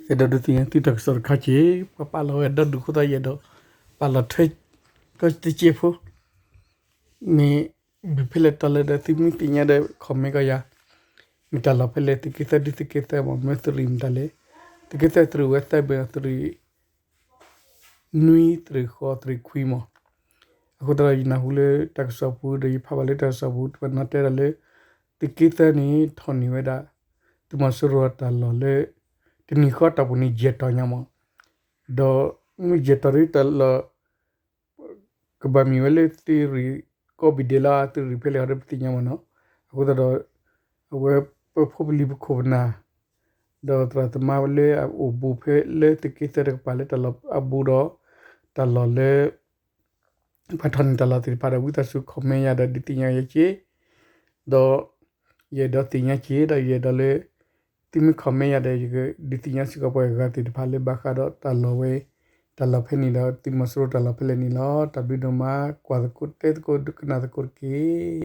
အဲၣ်ဒိးဒုးသ့ၣ်ညါသုတၢ်ကစီၣ်တခါက့ၤ ပပာ်လီၤဝဲဒီဒူၣ်အဃိသတး ယအဲၣ်ဒိးပာ်လီၤထွဲ ကီၢ်တစဲးဖိ မ့ၢ် မ့ၢ်ဖဲလဲၣ်တၢ်လီၢ်ဒီးသုမ့ၢ်သ့ၣ်ညါဒီး comment ကီးယၤ, မ့ၢ်တၢ်လီၢ်ဖဲလဲၣ် သုးက့သၢ ဒ်သုးက့သၢမ့ၢ် မ့ၢ်သုးရ့ၣ်မတၤလဲၣ်, သုးက့သၢ သုးရ့ၣ်ဝဲသၢဘ့ၣ် သုးရ့ၣ် နွံ သုးရ့ၣ်ဃိး သုးရ့ၣ်ခွံမ့ၢ်. အဃိသတးဒီး ယနၢ်ဟူလၢတၢ်ကစီၣ်ပူၤ ဒီးယဖးဘၣ်လၢတၢ်ကစီၣ်ပူၤ ပနီၤတဲဒၣ်လၢ သုးက့သၢန့ၣ် ထီၣ်န့ၢ်ဝဲဒၣ် သုးမီၤစိရိၤတၢ်လီၢ်လၢ တနံၤဃီတၢ်ပူၤန့ၣ် ယဲၢ်တီၤညါမ့ၢ်. ဒီးမ့ၢ်ယဲၢ်တီၤဒီးတၢ်လီၢ် ကဘၣ်မ့ၢ်ဝဲလၢသုးရ့ၣ်ကိးဘ့ၣ်ဒဲးလီၤ သုးရ့ၣ်ဖဲလဲၣ်ဟီဒီးပသ့ၣ်ညါမ့ၢ်နီၤ. အဃိသတးဒီး အဝဲပဖိပလံၤပခိၣ်ပနၢ် ဒီးသရၣ်သမါလၢအအိၣ်ဘူးဖဲလၢသုးက့သၢတကပၤလၢတၢ်လီၢ်အဘူးဒီး တၢ်လီၢ်လၢ ပှၤထီၣ်န့ၢ်တၢ်လီၢ်သ့ၣ်တဖၣ်ဒီး ဝံသးစူၤ comment ယၤဒီးဒုးသ့ၣ်ညါယၤက့ၤ ဒီး ယအဲၣ်ဒိးသ့ၣ်ညါက့ၤ ဒီးယအဲၣ်ဒိးလၢ သုမ့ၢ် comment ယၤဒီး ယကဒုးသ့ၣ်ညါစ့ၢ်ကီးပှၤဂၤသ့ၣ်တဖၣ်လၢဘၣ်ဃးဒီးတၢ်လီၢ်ဝဲ တၢ်လီၢ်ဖဲန့ၣ်ဒီး သုးမီၤစိရိၤတၢ်လီၢ်ဖဲလဲၣ်န့ၣ်လီၤ. တၢ်ဘျုးဒိၣ်မး ကွၢ်သကိးတဲသကိးဒိကနၣ်သကိးတက့ၢ်.